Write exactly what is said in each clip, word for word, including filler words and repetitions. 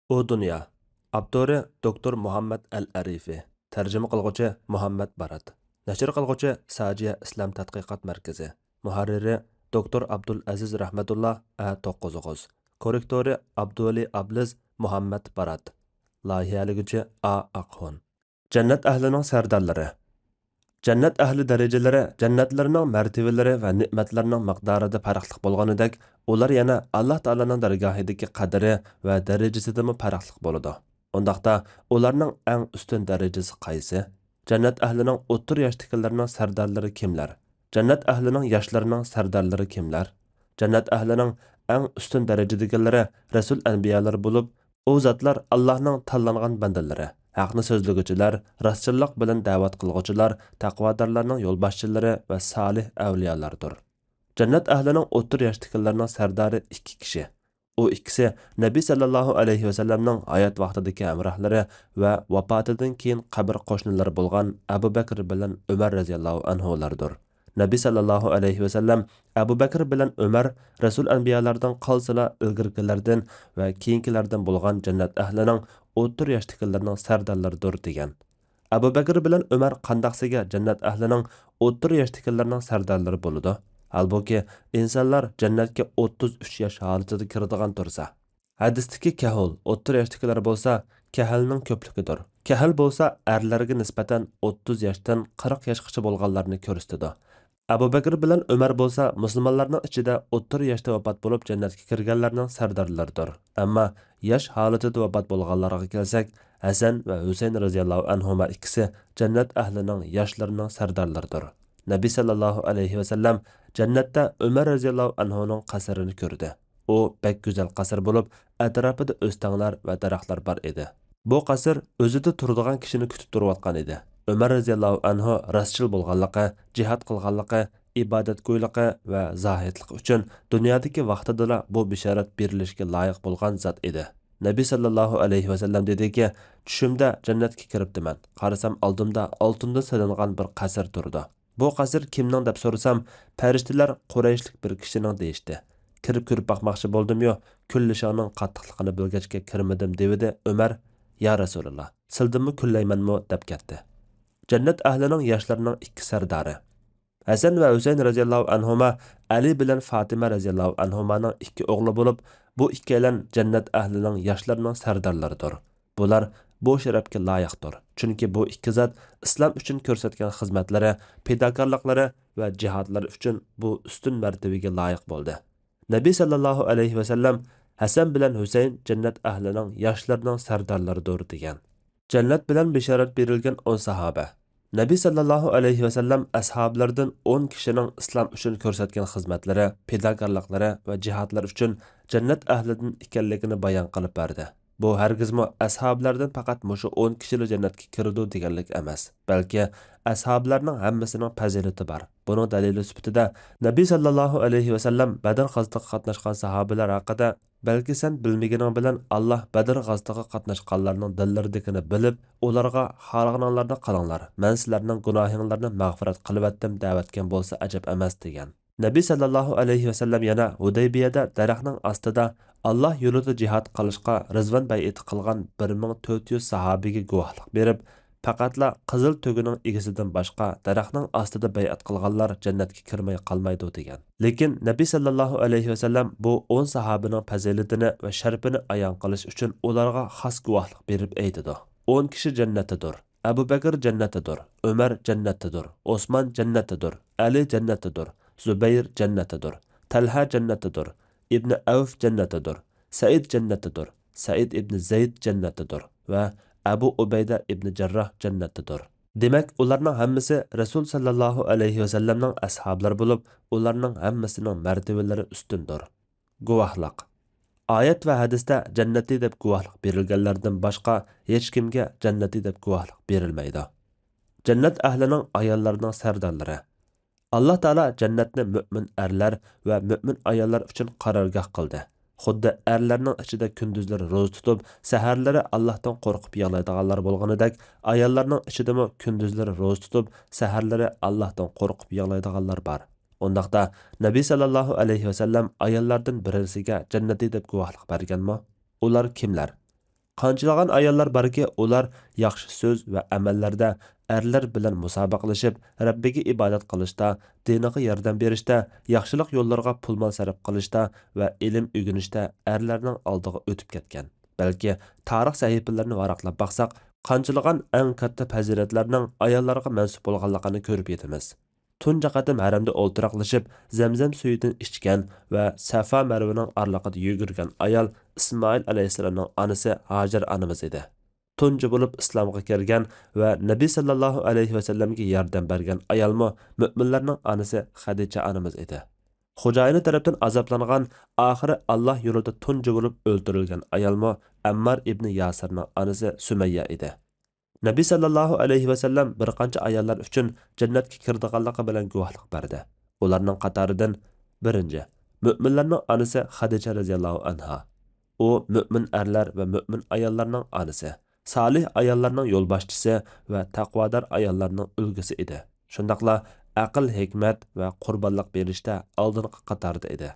ئۇ دۇنيا. ئاپتورى دوكتور مۇھەممەد ئەل ئەرىفى. تەرجىمە قىلغۇچى مۇھەممەد بارات. نەشر قىلغۇچى ساجىيە ئىسلام تەتقىقات مەركىزى. مۇھەررىرى دوكتور ئابدۇل ئەزىز رەھمەتۇللا ئە توققۇز ئوغۇز. كوررېكتورى ئابدۇۋەلى ئابلىز مۇھەممەد بارات. لايىھەلىگۈچى ئا ئاقھون. جەننەت ئەھلىنىڭ سەردارلىرى. جەننەت ئەھلى دەرىجىلىرى جەننەتلەرنىڭ مەرتىۋىلىرى ۋە نېمەتلەرنىڭ مىقدارىدا پەرقلىق بولغىنىدەك، ئۇلار يەنە ئاللا تائالانىڭ دەرگاھىدىكى قەدرى ۋە دەرىجىسىدىمۇ پەرقلىق بولىدۇ. ئۇنداقتا، ئۇلارنىڭ ئەڭ ئۈستۈن دەرىجىسى قايسى؟ جەننەت ئەھلىنىڭ ئوتتۇرا ياشتىكىلىرىنىڭ سەردارلىرى كىملەر؟ جەننەت ئەھلىنىڭ ياشلىرىنىڭ سەردارلىرى كىملەر؟ جەننەت ئەھلىنىڭ ئەڭ ئۈستۈن دەرىجىدىكىلىرى رەسۇل ئەنبىيالار بولۇپ، ئۇ زاتلار ئاللانىڭ تاللانغان بەندىلىرى، ھەقنى سۆزلىگۈچىلەر، راستچىللىق بىلەن دەۋەت قىلغۇچىلار، تەقۋادارلارنىڭ يولباشچىلىرى ۋە سالىھ ئەۋلىيالاردۇر. جەننەت ئەھلىنىڭ ئوتتۇرا ياشتىكىلىرىنىڭ سەردارى ئىككى كىشى. ئۇ ئىككىسى نەبى سەللەللاھۇ ئەلەيھى ۋەسەللەمنىڭ ھايات ۋاقتىدىكى ھەمراھلىرى ۋە ۋاپاتىدىن كېيىن قەبرە قوشنىلىرى بولغان ئەبۇ بەكرى بىلەن ئۆمەر رەزىياللاھۇ ئەنھۇلاردۇر. نەبى سەللەللاھۇ ئەلەيھى ۋەسەللەم ئەبۇ بەكرى بىلەن ئۆمەر رەسۇل ئەنبىيالاردىن قالسىلا ئىلگىرىكىلەردىن ۋە كېيىنكىلەردىن بولغان جەننەت ئەھلىنىڭ ئوتتۇرا ياشتىكىلىرىنىڭ سەردارلىرىدۇر دېگەن. ئەبۇ بەكرى بىلەن ئۆمەر قانداقسىگە جەننەت ئەھلىنىڭ ئوتتۇرا ياشتىكىلىرىنىڭ سەردارلىرى بولىدۇ؟ ھالبۇكى، ئىنسانلار جەننەتكە ئوتتۇز ئۈچ ياش ھالىتىدە كىرىدىغان تۇرسا. ھەدىستىكى كەھۇل ئوتتۇرا ياشتىكىلەر بولسا، كەھەلنىڭ كۆپلۈكىدۇر. كەھەل بولسا ئەرلەرگە نىسبەتەن ئوتتۇز ياشتىن قىرىق ياشقىچە بولغانلارنى كۆرسىتىدۇ. ئەبۇ بەكرى بىلەن ئۆمەر بولسا مۇسۇلمانلارنىڭ ئىچىدە ئوتتۇرا ياشتا ۋاپات بولۇپ جەننەتكە كىرگەنلەرنىڭ سەردارلىرىدۇر. ئەمما ياش ھالىتىدە ۋاپات بولغانلارغا كەلسەك، ھەسەن ۋە ھۈسەيىن رەزىياللاھۇ ئەنھۇما ئىككىسى جەننەت ئەھلىنىڭ ياشلىرىنىڭ سەردارلىرىدۇر. نەبى سەللەللاھۇ ئەلەيھى ۋەسەللەم جەننەتتە ئۆمەر رەزىياللاھۇ ئەنھۇنىڭ قەسرىنى كۆردى. ئۇ بەك گۈزەل قەسىر بولۇپ، ئەتراپىدا ئۆستەڭلەر ۋە دەرەخلەر بار ئىدى. بۇ قەسىر ئۆزىدە تۇرىدىغان كىشىنى كۈتۈپ تۇرۇۋاتقان ئىدى. ئۆمەر رەزىياللاھۇ ئەنھۇ راستچىل بولغانلىقى، جىھاد قىلغانلىقى، ئىبادەتگويلۇقى ۋە زاھىدلىقى ئۈچۈن دۇنيادىكى ۋاقتىدىلا بۇ بېشارەت بېرىلىشكە لايىق بولغان زات ئىدى. نەبى سەللەللاھۇ ئەلەيھى ۋەسەللەم دېدىكى، چۈشۈمدە جەننەتكە كىرىپتىمەن، قارىسام ئالدىمدا ئالتۇندىن سېلىنغان بىر قەسىر تۇرىدۇ. بۇ قەسىر كىمنىڭ دەپ سورىسام، پەرىشتىلەر قۇرەيشلىك بىر كىشىنىڭ دېيىشتى. كىرىپ كۆرۈپ باقماقچى بولدۇميۇ، كۈنلىشىڭنىڭ قاتتىقلىقىنى بىلگەچكە كىرمىدىم دېۋىدى ئۆمەر، يا رەسۇلاللا، سىلدىنمۇ كۈنلەيمەنمۇ دەپ كەتتى. جەننەت ئەھلىنىڭ ياشلىرىنىڭ ئىككى سەردارى. ھەسەن ۋە ھۈسەيىن رەزىياللاھۇ ئەنھۇما ئەلى بىلەن فاتىمە رەزىياللاھۇ ئەنھۇمانىڭ ئىككى ئوغلى بولۇپ، بۇ ئىككىيلەن جەننەت ئەھلىنىڭ ياشلىرىنىڭ سەردارلىرىدۇر. بۇلار بۇ شەرەپكە لايىقتۇر، چۈنكى بۇ ئىككى زات ئىسلام ئۈچۈن كۆرسەتكەن خىزمەتلىرى، پىداكارلىقلىرى ۋە جىھادلىرى ئۈچۈن بۇ ئۈستۈن مەرتىۋىگە لايىق بولدى. نەبى سەللەللاھۇ ئەلەيھى ۋەسەللەم ھەسەن بىلەن ھۈسەيىن جەننەت ئەھلىنىڭ ياشلىرىنىڭ سەردارلىرىدۇر دېگەن. جەننەت بىلەن بېشارەت بېرىلگەن ئون ساھابە. نەبى سەللەللاھۇ ئەلەيھى ۋەسەللەم ئەسھابلىرىدىن ئون كىشىنىڭ ئىسلام ئۈچۈن كۆرسەتكەن خىزمەتلىرى، پىداكارلىقلىرى ۋە جىھادلىرى ئۈچۈن جەننەت ئەھلىدىن ئىكەنلىكىنى بايان قىلىپ بەردى. بۇ ھەرگىزمۇ ئەسھابلەردىن پەقەت مۇشۇ ئون كىشىلا جەننەتكە كىرىدۇ دېگەنلىك ئەمەس، بەلكى ئەسھابلارنىڭ ھەممىسىنىڭ پەزىلىتى بار. بۇنىڭ دەلىلى سۈپىتىدە نەبى سەللەللاھۇ ئەلەيھى ۋەسەللەم بەدر غازىتىغا قاتناشقان ساھابىلەر ھەققىدە، بەلكى سەن بىلمىگىنىڭ بىلەن ئاللا بەدر غازىتىغا قاتناشقانلارنىڭ دىللىرىدىكىنى بىلىپ، ئۇلارغا خالىغىنىڭلارنى قىلىڭلار، مەن سىلەرنىڭ گۇناھىڭلارنى مەغپىرەت قىلىۋەتتىم دەۋەتكەن بولسا ئەجەب ئەمەس دېگەن. نەبى سەللەللاھۇ ئەلەيھى ۋەسەللەم يەنە ھۇدەيبىيەدە دەرەخنىڭ ئاستىدا ئاللا يولىدا جىھاد قىلىشقا رىزۋان بەيئىتى قىلغان بىر مىڭ تۆت يۈز ساھابىگە گۇۋاھلىق بېرىپ، پەقەتلا قىزىل تۆگىنىڭ ئىگىسىدىن باشقا دەرەخنىڭ ئاستىدا بەيئەت قىلغانلار جەننەتكە كىرمەي قالمايدۇ دېگەن. لېكىن نەبى سەللەللاھۇ ئەلەيھى ۋەسەللەم بۇ ئون ساھابىنىڭ پەزىلىتىنى ۋە شەرىپىنى ئايان قىلىش ئۈچۈن ئۇلارغا خاس گۇۋاھلىق بېرىپ ئېيتىدۇ، ئون كىشى جەننەتتىدۇر. ئەبۇ بەكىر جەننەتتىدۇر، ئۆمەر جەننەتتىدۇر، ئوسمان جەننەتتىدۇر، ئەلى جەننەتتىدۇر، زۇبەير جەننەتتىدۇر، تەلھە جەننەتتىدۇر، ئىبنى ئەۋف جەننەتتىدۇر، سەئىد جەننەتتىدۇر، سەئىد ئىبنى زەيد جەننەتتىدۇر ۋە ئەبۇ ئۇبەيدە ئىبنى جەرراھ جەننەتتىدۇر. دېمەك، ئۇلارنىڭ ھەممىسى رەسۇل سەللەللاھۇ ئەلەيھى ۋەسەللەمنىڭ ئەسھابلىرى بولۇپ، ئۇلارنىڭ ھەممىسىنىڭ مەرتىۋىلىرى ئۈستۈندۇر. گۇۋاھلىق. ئايەت ۋە ھەدىستە جەننەتتە دەپ گۇۋاھلىق بېرىلگەنلەردىن باشقا ھېچكىمگە جەننەتتە دەپ گۇۋاھلىق بېرىلمەيدۇ. جەننەت ئەھلىنىڭ ئاياللىرىنىڭ سەردارلىرى. ئاللا تائالا جەننەتنى مۆمىن ئەرلەر ۋە مۆمىن ئاياللار ئۈچۈن قارارگاھ قىلدى. خۇددى ئەرلەرنىڭ ئىچىدە كۈندۈزلىرى روزا تۇتۇپ، سەھەرلىرى ئاللاھتىن قورقۇپ يىغلايدىغانلار بولغىنىدەك، ئاياللارنىڭ ئىچىدىمۇ كۈندۈزلىرى روزا تۇتۇپ، سەھەرلىرى ئاللاھتىن قورقۇپ يىغلايدىغانلار بار. ئۇنداقتا، نەبى سەللەللاھۇ ئەلەيھى ۋەسەللەم ئاياللاردىن بىرسىگە جەننەتتە دەپ گۇۋاھلىق بەرگەنمۇ؟ ئۇلار كىملەر؟ قانچىلىغان ئاياللار باركى، ئۇلار ياخشى سۆز ۋە ئەمەللەردە ئەرلەر بىلەن مۇسابىقىلىشىپ، رەببىگە ئىبادەت قىلىشتا، دىنىغا ياردەم بېرىشتە، ياخشىلىق يوللىرىغا پۇل-مال سەرپ قىلىشتا ۋە ئىلىم ئۆگىنىشتە ئەرلەرنىڭ ئالدىغا ئۆتۈپ كەتكەن. بەلكى تارىخ سەھىپىلىرىنى ۋاراقلاپ باقساق، قانچىلىغان ئەڭ كاتتا پەزىلەتلەرنىڭ ئاياللارغا مەنسۇپ بولغانلىقىنى كۆرۈپ يېتىمىز. تۇنجى قېتىم ھەرەمدە ئولتۇراقلىشىپ، زەمزەم سۈيىدىن ئىچكەن ۋە سەفا مەرۋىنىڭ ئارىلىقىدا يۈگۈرگەن ئايال ئىسمائىل ئەلەيھىسسالامنىڭ ئانىسى ھاجەر ئانىمىز ئىدى. تۇنجى بولۇپ ئىسلامغا كىرگەن ۋە نەبى ساللاللاھۇ ئەلەيھى ۋەسەللەمگە ياردەم بەرگەن ئايالمۇ مۆمىنلەرنىڭ ئانىسى خەدىچە ئانىمىز ئىدى. خوجايىنى تەرەپتىن ئازابلانغان، ئاخىرى ئاللاھ يولىدا تۇنجى بولۇپ ئۆلتۈرۈلگەن ئايالمۇ ئەممار ئىبنى ياسىرنىڭ ئانىسى سۈمەييە ئىدى. نەبى ساللاللاھۇ ئەلەيھى ۋەسەللەم بىر قانچە ئاياللار ئۈچۈن جەننەتكە كىرىدىغانلىقى بىلەن گۇۋاھلىق بەردى. ئۇلارنىڭ قاتارىدىن بىرىنچى، مۆمىنلەرنىڭ ئانىسى خەدىچە رەزىياللاھۇ ئەنھا. ئۇ مۆمىن ئەرلەر ۋە مۆمىن ئاياللارنىڭ ئانىسى، سالىھ ئاياللارنىڭ يولباشچىسى ۋە تەقۋادار ئاياللارنىڭ ئۈلگىسى ئىدى. شۇنداقلا ئەقىل، ھېكمەت ۋە قۇربانلىق بېرىشتە ئالدىنقى قاتاردا ئىدى.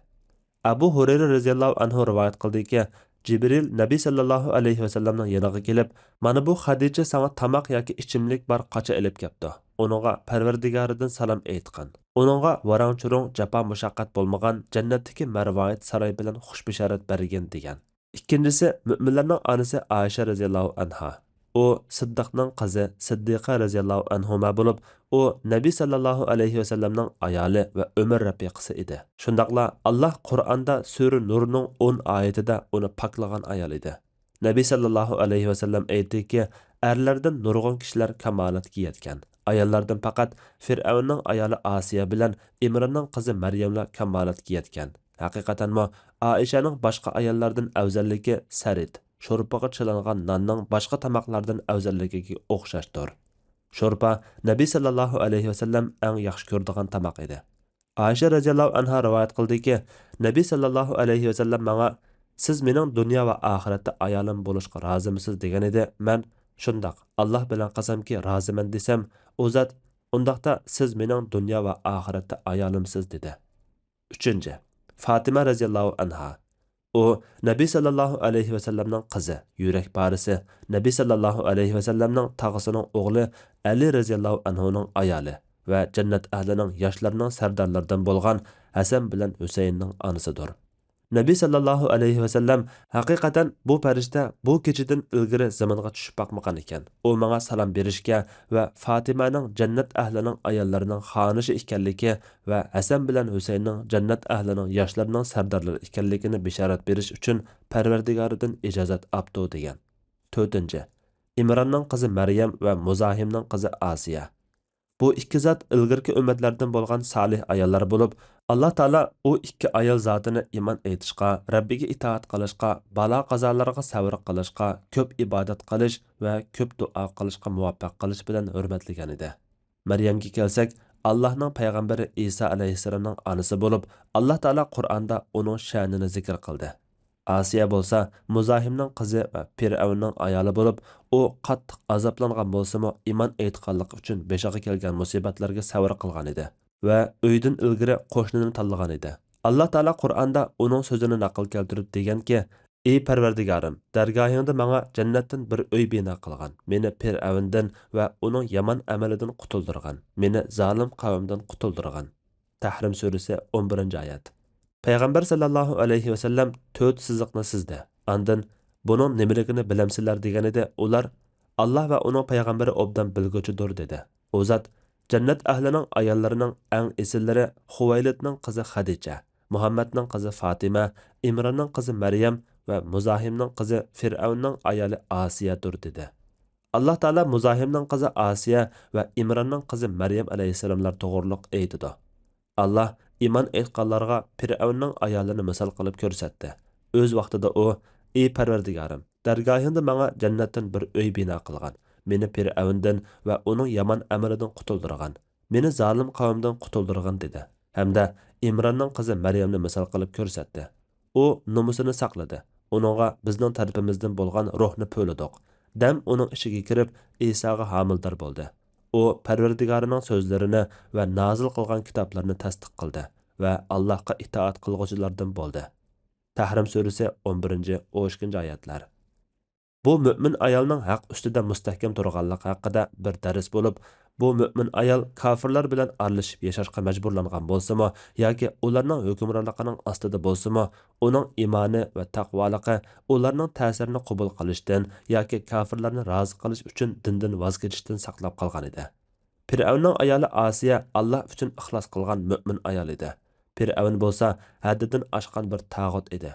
ئەبۇ ھۇرەيرە رەزىياللاھۇ ئەنھۇ رىۋايەت قىلدىكى، جىبرىل نەبى ساللاللاھۇ ئەلەيھى ۋەسەللەمنىڭ يېنىغا كېلىپ، مانا بۇ خەدىچە ساڭا تاماق ياكى ئىچىملىك بار قاچا ئېلىپ كەپتۇ. ئۇنىڭغا پەرۋەردىگارىدىن سالام ئېيتقىن. ئۇنىڭغا ۋاراڭ-چۇرۇڭ، جاپا-مۇشەققەت بولمىغان جەننەتتىكى مەرۋايىت ساراي بىلەن خۇش بېشارەت بەرگىن دېگەن. ئىككىنچىسى، مۆمىنلەرنىڭ ئانىسى ئائىشە رەزىياللاھۇ ئەنھا. ئۇ سىددىقنىڭ قىزى سىددىقە رەزىياللاھۇ ئەنھۇما بولۇپ، ئۇ نەبى ساللاللاھۇ ئەلەيھى ۋەسەللەمنىڭ ئايالى ۋە ئۆمۈر رەپىقىسى ئىدى. شۇنداقلا ئاللاھ قۇرئاندا سۈرە نۇرنىڭ ئون ئايىتىدە ئۇنى پاكلىغان ئايال ئىدى. نەبى ساللاللاھۇ ئەلەيھى ۋەسەللەم ئېيتتىكى، ئەرلەردىن نۇرغۇن كىشىلەر كامالەتكە يەتكەن، ئاياللاردىن پەقەت فىرئەۋننىڭ ئايالى ئاسىيە بىلەن ئىمراننىڭ قىزى مەريەملا كامالەتكە يەتكەن. ھەقىقەتەنمۇ، ئائىشەنىڭ باشقا ئاياللاردىن ئەۋزەللىكى سەرىد، شورپىغا چىلانغان ناننىڭ باشقا تاماقلاردىن ئەۋزەللىكىگە ئوخشاشتۇر. شورپا نەبى ساللاللاھۇ ئەلەيھى ۋەسەللەم ئەڭ ياخشى كۆرىدىغان تاماق ئىدى. ئائىشە رەزىياللاھۇ ئەنھا رىۋايەت قىلدىكى، نەبى ساللاللاھۇ ئەلەيھى ۋەسەللەم ماڭا، سىز مېنىڭ دۇنيا ۋە ئاخىرەتتە ئايالىم بولۇشقا رازىمسىز؟ دېگەنىدى. مەن، شۇنداق، ئاللاھ بىلەن قەسەمكى، رازىمەن دېسەم، ئۇ زات، ئۇنداقتا سىز مېنىڭ دۇنيا ۋە ئاخىرەتتە ئايالىمسىز، دېدى. ئۈچىنچى، فاتىمە رەزىياللاھۇ ئەنھا. ئۇ نەبى ساللاللاھۇ ئەلەيھى ۋەسەللەمنىڭ قىزى، يۈرەك پارىسى، نەبى ساللاللاھۇ ئەلەيھى ۋەسەللەمنىڭ تاغىسىنىڭ ئوغلى ئەلى رەزىياللاھۇ ئەنھۇنىڭ ئايالى ۋە جەننەت ئەھلىنىڭ ياشلىرىنىڭ سەردارلىرىدىن بولغان ھەسەن بىلەن ھۈسەيىننىڭ ئانىسىدۇر. نەبى ساللاللاھۇ ئەلەيھى ۋەسەللەم، ھەقىقەتەن بۇ پەرىشتە بۇ كېچىدىن ئىلگىرى زېمىنغا چۈشۈپ باقمىغان ئىكەن. ئۇ ماڭا سالام بېرىشكە ۋە فاتىمەنىڭ جەننەت ئەھلىنىڭ ئاياللىرىنىڭ خانىشى ئىكەنلىكى ۋە ھەسەن بىلەن ھۈسەيىننىڭ جەننەت ئەھلىنىڭ ياشلىرىنىڭ سەردارلىرى ئىكەنلىكىنى بېشارەت بېرىش ئۈچۈن پەرۋەردىگارىدىن ئىجازەت ئاپتۇ، دېگەن. تۆتىنچى، ئىمراننىڭ قىزى مەريەم ۋە مۇزاھىمنىڭ قىزى ئاسىيە. بۇ ئىككى زات ئىلگىرىكى ئۈممەتلەردىن بولغان سالىھ ئاياللار بولۇپ، ئاللاھ تائالا ئۇ ئىككى ئايال زاتىنى ئىمان ئېيتىشقا، رەببىگە ئىتائەت قىلىشقا، بالا-قازالارغا سەۋر قىلىشقا، كۆپ ئىبادەت قىلىش ۋە كۆپ دۇئا قىلىشقا مۇۋەپپەق قىلىش بىلەن ھۆرمەتلىگەن ئىدى. مەريەمگە كەلسەك، ئاللاھنىڭ پەيغەمبىرى ئىسا ئەلەيھىسسالامنىڭ ئانىسى بولۇپ، ئاللاھ تائالا قۇرئاندا ئۇنىڭ شەنىنى زىكىر قىلدى. ئاسىيە بولسا مۇزاھىمنىڭ قىزى ۋە پىرئەۋننىڭ ئايالى بولۇپ، ئۇ قاتتىق ئازابلانغان بولسىمۇ، ئىمان ئېيتقانلىقى ئۈچۈن بېشىغا كەلگەن مۇسىبەتلەرگە سەۋر قىلغان ئىدى ۋە ئۆيدىن ئىلگىرى قوشنىنى تاللىغان ئىدى. ئاللاھ تائالا قۇرئاندا ئۇنىڭ سۆزىنى نەقىل كەلتۈرۈپ دېگەنكى، ئى پەرۋەردىگارىم، دەرگاھىڭدا ماڭا جەننەتتىن بىر ئۆي بىنا قىلغان، مېنى پىرئەۋندىن ۋە ئۇنىڭ يامان ئەمىلىدىن قۇتۇلدۇرغىن، مېنى زالىم قەۋمدىن قۇتۇلدۇرغىن. تەھرىم سۈرىسى، ئون بىرىنچى ئايەت. پەيغەمبەر ساللاللاھۇ ئەلەيھى ۋەسەللەم تۆت سىزىقنى سىزدى. ئاندىن، بۇنىڭ نېمىلىكىنى بىلەمسىلەر؟ دېگەنىدى، ئۇلار، ئاللاھ ۋە ئۇنىڭ پەيغەمبىرى ئوبدان بىلگۈچىدۇر، دېدى. ئۇ زات، جەننەت ئەھلىنىڭ ئاياللىرىنىڭ ئەڭ ئېسىللىرى خۇۋەيلىدنىڭ قىزى خەدىچە، مۇھەممەدنىڭ قىزى فاتىمە، ئىمراننىڭ قىزى مەريەم ۋە مۇزاھىمنىڭ قىزى فىرئەۋننىڭ ئايالى ئاسىيەدۇر، دېدى. ئاللاھ تائالا مۇزاھىمنىڭ قىزى ئاسىيە ۋە ئىمراننىڭ قىزى مەريەم ئەلەيھىسسالاملار توغرۇلۇق ئېيتىدۇ. ئاللاھ ئىمان ئېيتقانلارغا پىرئەۋننىڭ ئايالىنى مىسال قىلىپ كۆرسەتتى. ئۆز ۋاقتىدا ئۇ، ئى پەرۋەردىگارىم، دەرگاھىڭدا ماڭا جەننەتتىن بىر ئۆي بىنا قىلغان، مېنى پىرئەۋندىن ۋە ئۇنىڭ يامان ئەمىلىدىن قۇتۇلدۇرغان، مېنى زالىم قەۋمدىن قۇتۇلدۇرغىن، دېدى. ھەمدە ئىمراننىڭ قىزى مەريەمنى مىسال قىلىپ كۆرسەتتى. ئۇ نومۇسىنى ساقلىدى. ئۇنىڭغا بىزنىڭ تەرىپىمىزدىن بولغان روھنى پۈۋلىدۇق. دەم ئۇنىڭ ئىچىگە كىرىپ، ئىساغا ھامىلىدار بولدى. ئۇ پەرۋەردىگارىنىڭ سۆزلىرىنى ۋە نازىل قىلغان كىتابلىرىنى تەستىق قىلدى ۋە ئاللاھقا ئىتائەت قىلغۇچىلاردىن بولدى. تەھرىم سۈرىسى، ئون بىرىنچى، ئون ئىككىنچى ئايەتلەر. بۇ مۆمىن ئايالنىڭ ھەق ئۈستىدە مۇستەھكەم تۇرغانلىقى ھەققىدە بىر دەرس بولۇپ، بۇ مۆمىن ئايال كاپىرلار بىلەن ئارىلىشىپ ياشاشقا مەجبۇرلانغان بولسىمۇ ياكى ئۇلارنىڭ ھۆكۈمرانلىقىنىڭ ئاستىدا بولسىمۇ، ئۇنىڭ ئىمانى ۋە تەقۋالىقى ئۇلارنىڭ تەسىرىنى قوبۇل قىلىشتىن ياكى كاپىرلارنى رازى قىلىش ئۈچۈن دىندىن ۋاز كېچىشتىن ساقلاپ قالغان ئىدى. پىرئەۋننىڭ ئايالى ئاسىيە ئاللا ئۈچۈن ئىخلاس قىلغان مۆمىن ئايال ئىدى. پىرئەۋن بولسا ھەددىدىن ئاشقان بىر تاغۇت ئىدى.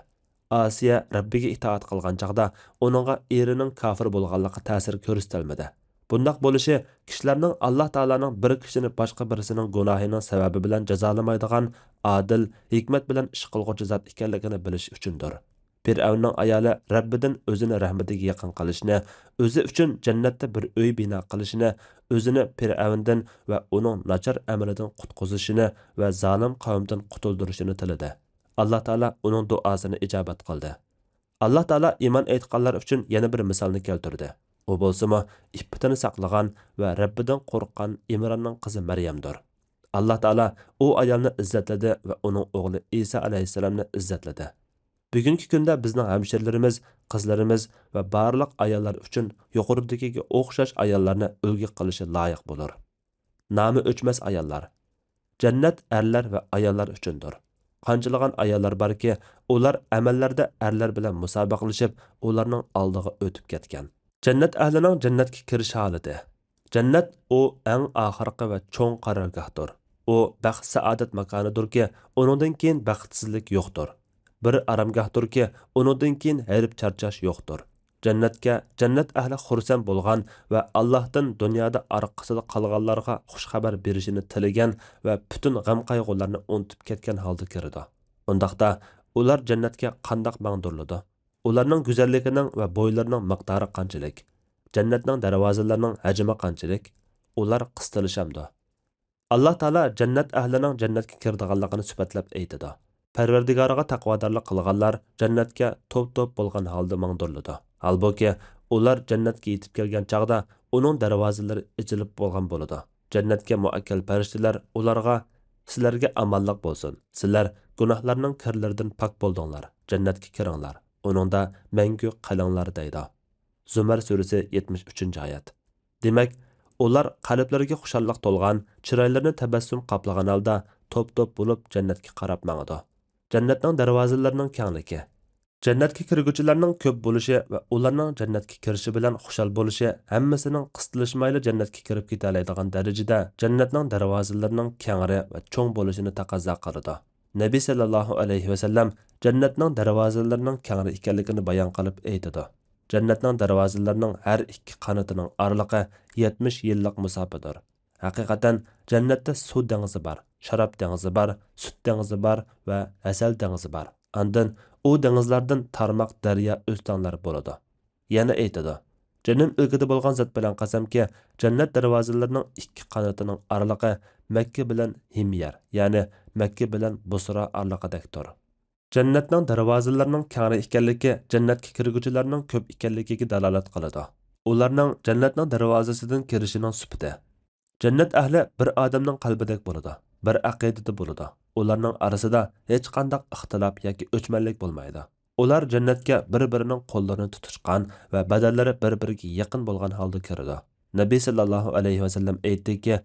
ئاسىيە رەببىگە ئىتائەت قىلغان چاغدا ئۇنىڭغا ئېرىنىڭ كاپىر بولغانلىقى تەسىر كۆرسىتەلمىدى. بۇنداق بولۇشى كىشىلەرنىڭ ئاللا تائالانىڭ بىر كىشىنى باشقا بىرسىنىڭ گۇناھىنىڭ سەۋەبى بىلەن جازالىمايدىغان ئادىل، ھېكمەت بىلەن ئىش قىلغۇچى زات ئىكەنلىكىنى بىلىش ئۈچۈندۇر. پىرئەۋننىڭ ئايالى رەببىدىن ئۆزىنى رەھمىتىگە يېقىن قىلىشنى، ئۆزى ئۈچۈن جەننەتتە بىر ئۆي بىنا قىلىشنى، ئۆزىنى پىرئەۋندىن ۋە ئۇنىڭ ناچار ئەمىلىدىن قۇتقۇزۇشىنى ۋە زالىم قەۋمدىن قۇتۇلدۇرۇشىنى تىلىدى. ئاللا تائالا ئۇنىڭ دۇئاسىنى ئىجابەت قىلدى. ئاللا تائالا ئىمان ئېيتقانلار ئۈچۈن يەنە بىر مىسالنى كەلتۈردى. ئۇ بولسىمۇ ئىپپىتىنى ساقلىغان ۋە رەببىدىن قورققان ئىمراننىڭ قىزى مەريەمدۇر. ئاللا تائالا ئۇ ئايالنى ئىززەتلىدى ۋە ئۇنىڭ ئوغلى ئىسا ئەلەيھىسسالامنى ئىززەتلىدى. بۈگۈنكى كۈندە بىزنىڭ ھەمشىرىلىرىمىز، قىزلىرىمىز ۋە بارلىق ئاياللار ئۈچۈن يۇقىرىدىكىگە ئوخشاش ئاياللارنى ئۈلگە قىلىشى لايىق بولۇر. نامى ئۆچمەس ئاياللار. جەننەت ئەرلەر ۋە ئاياللار ئۈچۈندۇر. قانچىلىغان ئاياللار باركى، ئۇلار ئەمەللەردە ئەرلەر بىلەن مۇسابىقىلىشىپ، ئۇلارنىڭ ئالدىغا ئۆتۈپ كەتكەن. جەننەت ئەھلىنىڭ جەننەتكە كىرىش ھالىتى. جەننەت ئۇ ئەڭ ئاخىرقى ۋە چوڭ قارارگاھتۇر. ئۇ بەخت-سائادەت ماكانىدۇركى، ئۇنىڭدىن كېيىن بەختسىزلىك يوقتۇر. بىر ئارامگاھتۇركى، ئۇنىڭدىن كېيىن ھېرىپ-چارچاش يوقتۇر. جەننەتكە جەننەت ئەھلى خۇرسەن بولغان ۋە ئاللاھتىن دۇنيادا ئارقىسىدا قالغانلارغا خۇش خەۋەر بېرىشىنى تىلىگەن ۋە پۈتۈن غەم-قايغۇلارنى ئۇنتۇپ كەتكەن ھالدا كىرىدۇ. ئۇنداقتا، ئۇلار جەننەتكە قانداق ماڭدۇرۇلىدۇ؟ ئۇلارنىڭ گۈزەللىكىنىڭ ۋە بويلىرىنىڭ مىقدارى قانچىلىك؟ جەننەتنىڭ دەرۋازىلىرىنىڭ ھەجمى قانچىلىك؟ ئۇلار قىستىلىشامدۇ؟ ئاللا تائالا جەننەت ئەھلىنىڭ جەننەتكە كىرىدىغانلىقىنى سۈپەتلەپ ئېيتىدۇ. پەرۋەردىگارىغا تەقۋادارلىق قىلغانلار جەننەتكە توپ-توپ بولغان ھالدا ماڭدۇرۇلىدۇ. ھالبۇكى، ئۇلار جەننەتكە يېتىپ كەلگەن چاغدا ئۇنىڭ دەرۋازىلىرى ئېچىلىپ بولغان بولىدۇ. جەننەتكە مۇئەككەل پەرىشتىلەر ئۇلارغا، سىلەرگە ئامانلىق بولسۇن، سىلەر گۇناھلارنىڭ كىرلىرىدىن پاك بولدۇڭلار، جەننەتكە كىرىڭلار، ئۇنىڭدا مەڭگۈ قېلىڭلار دەيدۇ. زۇمەر سۈرىسى، يەتمىش ئۈچىنچى ئايەت. دېمەك، ئۇلار قەلبلىرىگە خۇشاللىق تولغان، چىرايلىرىنى تەبەسسۇم قاپلىغان ھالدا توپ-توپ بولۇپ جەننەتكە قاراپ ماڭىدۇ. جەننەتنىڭ دەرۋازىلىرىنىڭ كەڭلىكى. جەننەتكە كىرگۈچىلەرنىڭ كۆپ بولۇشى ۋە ئۇلارنىڭ جەننەتكە كىرىشى بىلەن خۇشال بولۇشى ھەممىسىنىڭ قىستىلىشمايلا جەننەتكە كىرىپ كېتەلەيدىغان دەرىجىدە جەننەتنىڭ دەرۋازىلىرىنىڭ كەڭرى ۋە چوڭ بولۇشىنى تەقەززا قىلىدۇ. نەبى سەللەللاھۇ ئەلەيھى ۋەسەللەم جەننەتنىڭ دەرۋازىلىرىنىڭ كەڭرى ئىكەنلىكىنى بايان قىلىپ ئېيتىدۇ. جەننەتنىڭ دەرۋازىلىرىنىڭ ھەر ئىككى قانىتىنىڭ ئارىلىقى يەتمىش يىللىق مۇساپىدۇر. ھەقىقەتەن، جەننەتتە سۇ دېڭىزى بار، شاراب دېڭىزى بار، سۈت دېڭىزى بار ۋە ھەسەل دېڭىزى بار. ئاندىن ئۇ دېڭىزلاردىن تارماق دەريا ئۆستەڭلەر بولىدۇ. يەنە ئېيتىدۇ، جېنىم ئىلكىدە بولغان زات بىلەن قەسەمكى، جەننەت دەرۋازىلىرىنىڭ ئىككى قانىتىنىڭ ئارىلىقى مەككە بىلەن ھىميەر، يەنى مەككە بىلەن بۇسرا ئارىلىقىدەكتۇر. جەننەتنىڭ دەرۋازىلىرىنىڭ كەڭرى ئىكەنلىكى جەننەتكە كىرگۈچىلەرنىڭ كۆپ ئىكەنلىكىگە دالالەت قىلىدۇ. ئۇلارنىڭ جەننەتنىڭ دەرۋازىسىدىن كىرىشىنىڭ سۈپىتى. جەننەت ئەھلى بىر ئادەمنىڭ قەلبىدەك بولىدۇ، بىر ئەقىدىدە بولىدۇ. ئۇلارنىڭ ئارىسىدا ھېچقانداق ئىختىلاپ ياكى ئۆچمەنلىك بولمايدۇ. ئۇلار جەننەتكە بىر-بىرىنىڭ قوللىرىنى تۇتۇشقان ۋە بەدەنلىرى بىر-بىرىگە يېقىن بولغان ھالدا كىرىدۇ. نەبى سەللەللاھۇ ئەلەيھى ۋەسەللەم ئېيتتىكى،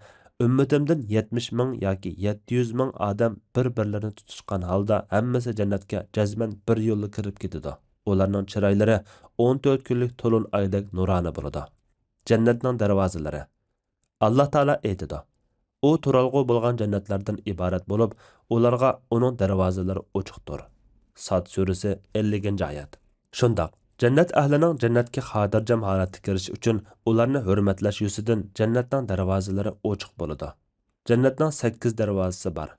ئۈممىتىمدىن يەتمىش مىڭ ياكى يەتتە يۈز مىڭ ئادەم بىر-بىرلىرىنى تۇتۇشقان ھالدا ھەممىسى جەننەتكە جەزمەن بىر يوللا كىرىپ كېتىدۇ. ئۇلارنىڭ چىرايلىرى ئون تۆت كۈنلۈك تولۇن ئايدەك نۇرانە بولىدۇ. جەننەتنىڭ دەرۋازىلىرى. ئاللا تائالا ئېيتىدۇ، ئۇ تۇرالغۇ بولغان جەننەتلەردىن ئىبارەت بولۇپ، ئۇلارغا ئۇنىڭ دەرۋازىلىرى ئوچۇقتۇر. ساد سۈرىسى، ئەللىكىنچى ئايەت. شۇنداق، جەننەت ئەھلىنىڭ جەننەتكە خاتىرجەم ھالەتتە كىرىشى ئۈچۈن ئۇلارنى ھۆرمەتلەش يۈزىسىدىن جەننەتنىڭ دەرۋازىلىرى ئوچۇق بولىدۇ. جەننەتنىڭ سەككىز دەرۋازىسى بار.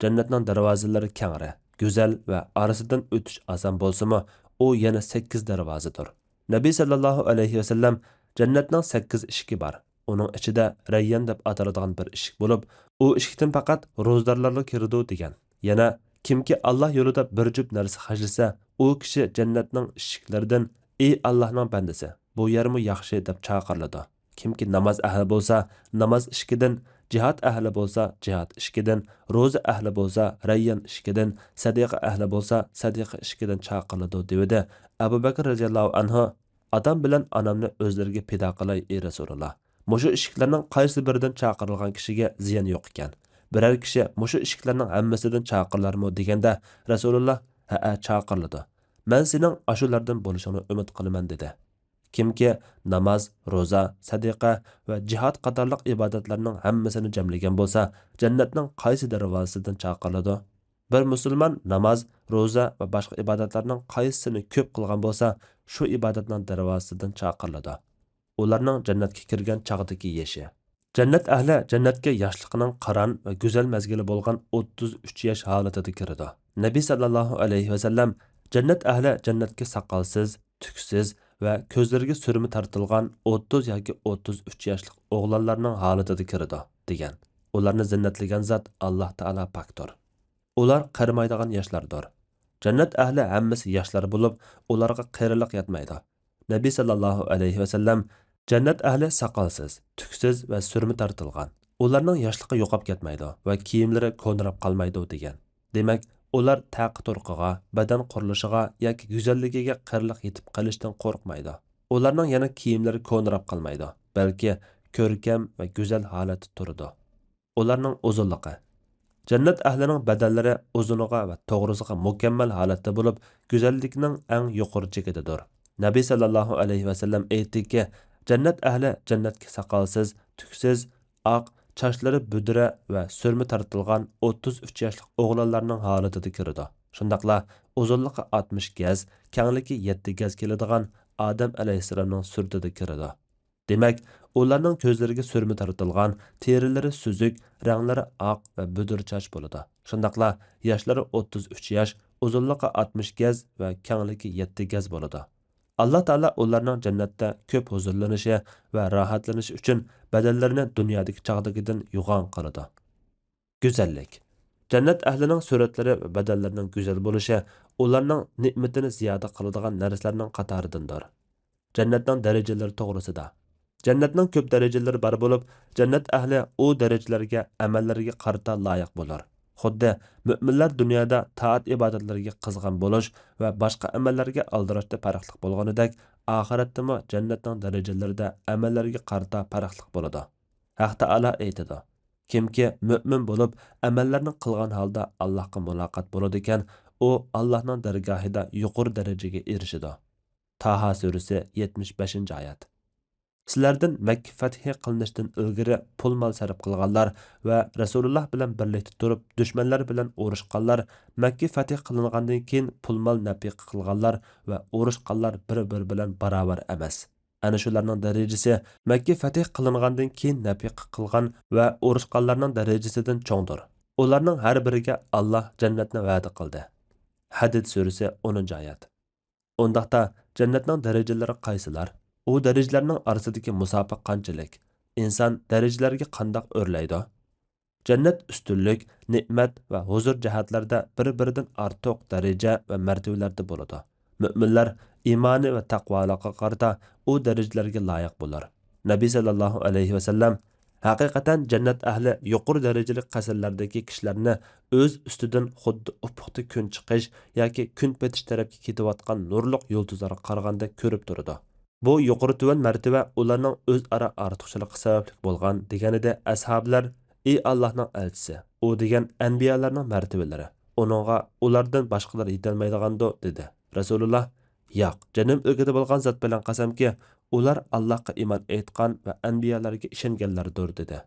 جەننەتنىڭ دەرۋازىلىرى كەڭرى، گۈزەل ۋە ئارىسىدىن ئۆتۈش ئاسان بولسىمۇ، ئۇ يەنە سەككىز دەرۋازىدۇر. نەبى سەللەللاھۇ ئەلەيھى ۋەسەللەم، جەننەتنىڭ سەككىز ئىشىكى بار. ئۇنىڭ ئىچىدە رەييان دەپ ئاتىلىدىغان بىر ئىشىك بولۇپ، ئۇ ئىشىكتىن پەقەت روزدارلارلا كىرىدۇ، دېگەن. يەنە، كىمكى ئاللا يولىدا بىر جۈپ نەرسە خەجلىسە، ئۇ كىشى جەننەتنىڭ ئىشىكلىرىدىن، ئى ئاللانىڭ بەندىسى، بۇ يەرمۇ ياخشى، دەپ چاقىرىلىدۇ. كىمكى ناماز ئەھلى بولسا، ناماز ئىشىكىدىن، جىھاد ئەھلى بولسا، جىھاد ئىشىكىدىن، روزا ئەھلى بولسا، رەييان ئىشىكىدىن، سەدىقە ئەھلى بولسا، سەدىقە ئىشىكىدىن چاقىرىلىدۇ، دېۋىدى. ئەبۇ بەكرى رەزىياللاھۇ ئەنھۇ ئاتام بىلەن ئانامنى ئۆزلىرىگە پىدا قىلاي، ئى رەسۇلاللا. مۇشۇ ئىشىكلەرنىڭ قايسى بىرىدىن چاقىرىلغان كىشىگە زىيان يوق ئىكەن؟ بىرەر كىشى مۇشۇ ئىشىكلەرنىڭ ھەممىسىدىن چاقىرىلارمۇ دېگەندە، رەسۇلاللا، ھەئە، چاقىرىلىدۇ. مەن سېنىڭ ئاشۇلاردىن بولۇشۇڭنى ئۈمىد قىلىمەن، دېدى. كىمكى ناماز، روزا، سەدىقە ۋە جىھاد قاتارلىق ئىبادەتلەرنىڭ ھەممىسىنى جەملىگەن بولسا، جەننەتنىڭ قايسى دەرۋازىسىدىن چاقىرىلىدۇ؟ بىر مۇسۇلمان ناماز، روزا ۋە باشقا ئىبادەتلەرنىڭ قايسىسىنى كۆپ قىلغان بولسا، شۇ ئىبادەتنىڭ دەرۋازىسىدىن چاقىرىلىدۇ. ئۇلارنىڭ جەننەتكە كىرگەن چاغدىكى يېشى. جەننەت ئەھلى جەننەتكە ياشلىقنىڭ قاران ۋە گۈزەل مەزگىلى بولغان ئوتتۇز ئۈچ ياش ھالىتىدە كىرىدۇ. نەبى ساللاللاھۇ ئەلەيھى ۋەسەللەم، جەننەت ئەھلى جەننەتكە ساقالسىز، تۈكسىز ۋە كۆزلىرىگە سۈرمە تارتىلغان ئوتتۇز ياكى ئوتتۇز ئۈچ ياشلىق ئوغلانلارنىڭ ھالىتىدە كىرىدۇ، دېگەن. ئۇلارنى زىننەتلىگەن زات ئاللاھ تائالا پاكتۇر. ئۇلار قېرىمايدىغان ياشلاردۇر. جەننەت ئەھلى ھەممىسى ياشلار بولۇپ، ئۇلارغا قېرىلىق يەتمەيدۇ. نەبى ساللاللاھۇ ئەلەيھى ۋەسەللەم، جەننەت ئەھلى ساقالسىز، تۈكسىز ۋە سۈرمە تارتىلغان. ئۇلارنىڭ ياشلىقى يوقاپ كەتمەيدۇ ۋە كىيىملىرى كونىراپ قالمايدۇ، دېگەن. دېمەك، ئۇلار تەقى تۇرقىغا، بەدەن قۇرۇلۇشىغا ياكى گۈزەللىكىگە قېرىلىق يېتىپ قېلىشتىن قورقمايدۇ. ئۇلارنىڭ يەنە كىيىملىرى كونىراپ قالمايدۇ، بەلكى كۆركەم ۋە گۈزەل ھالەتتە تۇرىدۇ. ئۇلارنىڭ ئۇزۇنلۇقى. جەننەت ئەھلىنىڭ بەدەنلىرى ئۇزۇنىغا ۋە توغرىسىغا مۇكەممەل ھالەتتە بولۇپ، گۈزەللىكنىڭ ئەڭ يۇقىرى چېكىدىدۇر. نەبى ساللاللاھۇ ئەلەيھى ۋەسەللەم ئېيتتىكى، جەننەت ئەھلى جەننەتكە ساقالسىز، تۈكسىز، ئاق، چاچلىرى بۈدرە ۋە سۈرمە تارتىلغان ئوتتۇز ئۈچ ياشلىق ئوغلانلارنىڭ ھالىتىدە كىرىدۇ. شۇنداقلا ئۇزۇنلۇقى ئاتمىش گەز، كەڭلىكى يەتتە گەز كېلىدىغان ئادەم ئەلەيھىسسالامنىڭ سۈرىتىدە كىرىدۇ. دېمەك، ئۇلارنىڭ كۆزلىرىگە سۈرمە تارتىلغان، تېرىلىرى سۈزۈك، رەڭلىرى ئاق ۋە بۈدۈر چاچ بولىدۇ. شۇنداقلا ياشلىرى ئوتتۇز ئۈچ ياش، ئۇزۇنلۇقى ئاتمىش گەز ۋە كەڭلىكى يەتتە گەز بولىدۇ. ئاللا تائالا ئۇلارنىڭ جەننەتتە كۆپ ھۇزۇرلىنىشى ۋە راھەتلىنىشى ئۈچۈن بەدەنلىرىنى دۇنيادىكى چاغدىكىدىن يوغان قىلىدۇ. گۈزەللىك. جەننەت ئەھلىنىڭ سۈرەتلىرى ۋە بەدەنلىرىنىڭ گۈزەل بولۇشى ئۇلارنىڭ نېمىتىنى زىيادە قىلىدىغان نەرسىلەرنىڭ قاتارىدىندۇر. جەننەتنىڭ دەرىجىلىرى توغرىسىدا. جەننەتنىڭ كۆپ دەرىجىلىرى بار بولۇپ، جەننەت ئەھلى ئۇ دەرىجىلەرگە ئەمەللىرىگە قارىتا لايىق بولۇر. خۇددى مۆمىنلەر دۇنيادا تائەت-ئىبادەتلىرىگە قىزغىن بولۇش ۋە باشقا ئەمەللەرگە ئالدىراشتا پەرقلىق بولغىنىدەك، ئاخىرەتتىمۇ جەننەتنىڭ دەرىجىلىرىدە ئەمەللەرگە قارىتا پەرقلىق بولىدۇ. ھەق تائالا ئېيتىدۇ، كىمكى مۆمىن بولۇپ، ئەمەللەرنى قىلغان ھالدا ئاللاھقا مۇلاقات بولىدىكەن، ئۇ ئاللاھنىڭ دەرگاھىدا يۇقىرى دەرىجىگە ئېرىشىدۇ. تاھا سۈرىسى، يەتمىش بەشىنچى ئايەت. سىلەردىن مەككە فەتھى قىلىنىشتىن ئىلگىرى پۇل-مال سەرپ قىلغانلار ۋە رەسۇلۇللاھ بىلەن بىرلىكتە تۇرۇپ، دۈشمەنلەر بىلەن ئۇرۇشقانلار، مەككە فەتھى قىلىنغاندىن كېيىن پۇل-مال نەپىقە قىلغانلار ۋە ئۇرۇشقانلار بىر-بىرى بىلەن باراۋەر ئەمەس. ئەنە شۇلارنىڭ دەرىجىسى مەككە فەتھى قىلىنغاندىن كېيىن نەپىقە قىلغان ۋە ئۇرۇشقانلارنىڭ دەرىجىسىدىن چوڭدۇر. ئۇلارنىڭ ھەر بىرىگە ئاللاھ جەننەتنى ۋەدە قىلدى. ھەدىد سۈرىسى، ئونىنچى ئايەت. ئۇنداقتا، جەننەتنىڭ دەرىجىلىرى قايسىلار؟ ئۇ دەرىجىلەرنىڭ ئارىسىدىكى مۇساپە قانچىلىك؟ ئىنسان دەرىجىلەرگە قانداق ئۆرلەيدۇ؟ جەننەت ئۈستۈنلۈك، نېمەت ۋە ھۇزۇر جەھەتلەردە بىر-بىرىدىن ئارتۇق دەرىجە ۋە مەرتىۋىلەردە بولىدۇ. مۆمىنلەر ئىمانى ۋە تەقۋالىقىغا قارىتا ئۇ دەرىجىلەرگە لايىق بولار. نەبى سەللەللاھۇ ئەلەيھى ۋەسەللەم، ھەقىقەتەن جەننەت ئەھلى يۇقىرى دەرىجىلىك قەسىرلەردىكى كىشىلەرنى ئۆز ئۈستىدىن خۇددى ئۇپۇقتا كۈن چىقىش ياكى كۈن پېتىش تەرەپكە كېتىۋاتقان نۇرلۇق يۇلتۇزلارغا قارىغاندەك كۆرۈپ تۇرىدۇ. بۇ يۇقىرى تۆۋەن مەرتىۋە ئۇلارنىڭ ئۆزئارا ئارتۇقچىلىقى سەۋەبلىك بولغان، دېگەنىدە ئەسھابلار، ئى ئاللاھنىڭ ئەلچىسى، ئۇ دېگەن ئەنبىيالارنىڭ مەرتىۋىلىرى، ئۇنىڭغا ئۇلاردىن باشقىلار يېتەلمەيدىغاندۇ؟ دېدى. رەسۇلۇللاھ، ياق، جېنىم ئىلكىدە بولغان زات بىلەن قەسەمكى، ئۇلار ئاللاھقا ئىمان ئېيتقان ۋە ئەنبىيالارغا ئىشەنگەنلەردۇر، دېدى.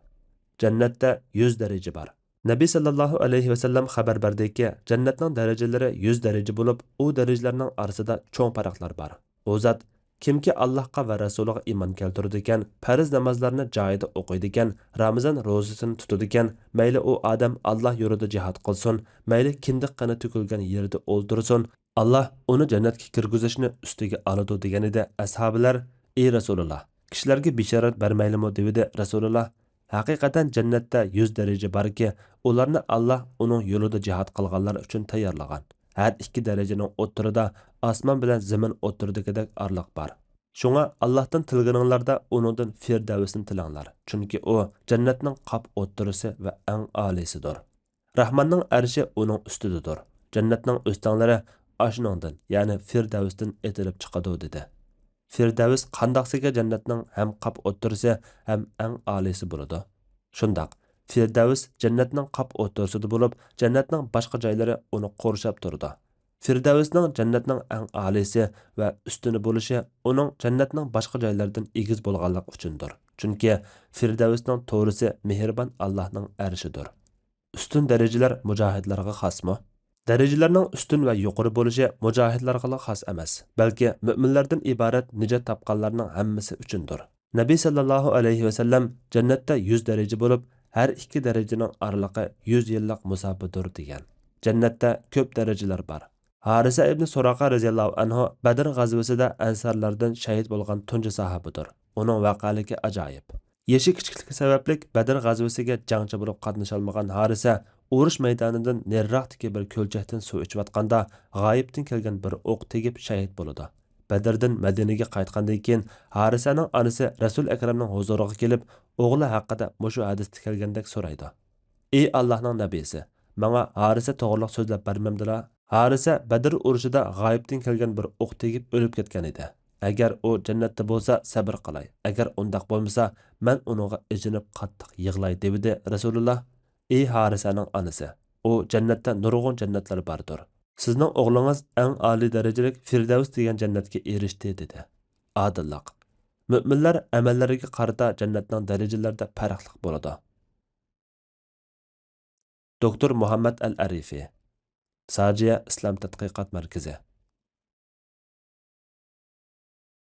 جەننەتتە يۈز دەرىجە بار. نەبى سەللەللاھۇ ئەلەيھى ۋەسەللەم خەۋەر بەردىكى، جەننەتنىڭ دەرىجىلىرى يۈز دەرىجە بولۇپ، ئۇ دەرىجىلەرنىڭ ئارىسىدا چوڭ پەرقلەر بار. ئۇ زات، كىمكى ئاللاھقا ۋە رەسۇلىغا ئىمان كەلتۈرىدىكەن، پەرز نامازلارنى جايىدا ئوقۇيدىكەن، رامىزان روزىسىنى تۇتىدىكەن، مەيلى ئۇ ئادەم ئاللاھ يولىدا جىھاد قىلسۇن، مەيلى كىندىك قېنى تۆكۈلگەن يېرىدە ئولتۇرسۇن، ئاللاھ ئۇنى جەننەتكە كىرگۈزۈشنى ئۈستىگە ئالىدۇ، دېگەنىدە ئەسھابىلەر، ئى رەسۇلۇللاھ، كىشىلەرگە بېشارەت بەرمەيلىمۇ؟ دېۋىدى. رەسۇلۇللاھ، ھەقىقەتەن جەننەتتە يۈز دەرىجە باركى، ئۇلارنى ئاللاھ ئۇنىڭ يولىدا جىھاد قىلغانلار ئۈچۈن تەييارلىغان. ھەر ئىككى دەرىجىنىڭ ئوتتۇرىدا ئاسمان بىلەن زېمىن ئوتتۇرىدىكىدەك ئارىلىق بار. شۇڭا ئاللاھتىن تىلىگىنىڭلاردا ئۇنىڭدىن فىردەۋسنى تىلەڭلار، چۈنكى ئۇ جەننەتنىڭ قاپ ئوتتۇرىسى ۋە ئەڭ ئالىيسىدۇر. راھماننىڭ ئەرشى ئۇنىڭ ئۈستىدىدۇر. جەننەتنىڭ ئۆستەڭلىرى ئاشۇنىڭدىن، يەنى فىردەۋستىن ئېتىلىپ چىقىدۇ، دېدى. فىردەۋس قانداقسىكى جەننەتنىڭ ھەم قاپ ئوتتۇرىسى، ھەم ئەڭ ئالىيسى بولىدۇ؟ شۇنداق، فىردەۋس جەننەتنىڭ قاپ ئوتتۇرىسىدا بولۇپ، جەننەتنىڭ باشقا جايلىرى ئۇنى قورشاپ تۇرىدۇ. فىردەۋسنىڭ جەننەتنىڭ ئەڭ ئالىيسى ۋە ئۈستۈنى بولۇشى ئۇنىڭ جەننەتنىڭ باشقا جايلىرىدىن ئېگىز بولغانلىقى ئۈچۈندۇر. چۈنكى فىردەۋسنىڭ تورىسى مېھرىبان ئاللاھنىڭ ئەرشىدۇر. ئۈستۈن دەرىجىلەر مۇجاھىدلارغا خاسمۇ؟ دەرىجىلەرنىڭ ئۈستۈن ۋە يۇقىرى بولۇشى مۇجاھىدلارغىلا خاس ئەمەس، بەلكى مۆمىنلەردىن ئىبارەت نىجات تاپقانلارنىڭ ھەممىسى ئۈچۈندۇر. نەبى سەللەللاھۇ ئەلەيھى ۋەسەللەم، جەننەتتە يۈز دەرىجە بولۇپ، ھەر ئىككى دەرىجىنىڭ ئارىلىقى يۈز يىللىق مۇساپىدۇر، دېگەن. جەننەتتە كۆپ دەرىجىلەر بار. ھارىسە ئىبنى سۇراقا رەزىياللاھۇ ئەنھۇ بەدر غەزۋىسىدە ئەنسارلاردىن شەھىت بولغان تۇنجى ساھابىدۇر. ئۇنىڭ ۋەقەلىكى ئاجايىپ. يېشى كىچىكلىكى سەۋەبلىك بەدر غەزۋىسىگە جەڭچى بولۇپ قاتنىشالمىغان ھارىسە ئۇرۇش مەيدانىدىن نېرىراقتىكى بىر كۆلچەكتىن سۇ ئىچىۋاتقاندا، غايىبتىن كەلگەن بىر ئوق تېگىپ شەھىت بولىدۇ. بەدردىن مەدىنىگە قايتقاندىن كېيىن، ھارىسەنىڭ ئانىسى رەسۇل ئەكرەمنىڭ ھۇزۇرىغا كېلىپ، ئوغلى ھەققىدە مۇشۇ ھەدىستە كەلگەندەك سورايدۇ: «ئى ئاللاھنىڭ نەبىسى، ماڭا ھارىسە توغرىلىق سۆزلەپ بەرمەمدىلا؟» ھارىسە بەدر ئۇرۇشىدا غايىبتىن كەلگەن بىر ئوق تېگىپ ئۆلۈپ كەتكەن ئىدى. ئەگەر ئۇ جەننەتتە بولسا، سەبرى قالاي. ئەگەر ئۇنداق بولمىسا، مەن ئۇنىڭغا ئېچىنىپ قاتتىق يىغلاي، دېۋىدى رەسۇلۇللا. ئى ھارىسەنىڭ ئانىسى، ئۇ جەننەتتە نۇرغۇن جەننەتلەر باردۇر. سىزنىڭ ئوغلىڭىز ئەڭ ئالىي دەرىجىلىك فىردەۋس دېگەن جەننەتكە ئېرىشتى، دېدى. ئادىللىق. مۆمىنلەر ئەمەللىرىگە قارىتا جەننەتنىڭ دەرىجىلىرىدە پەرقلىق بولىدۇ. دوكتور مۇھەممەد ئەل ئەرىفى، ساجىيە ئىسلام تەتقىقات مەركىزى.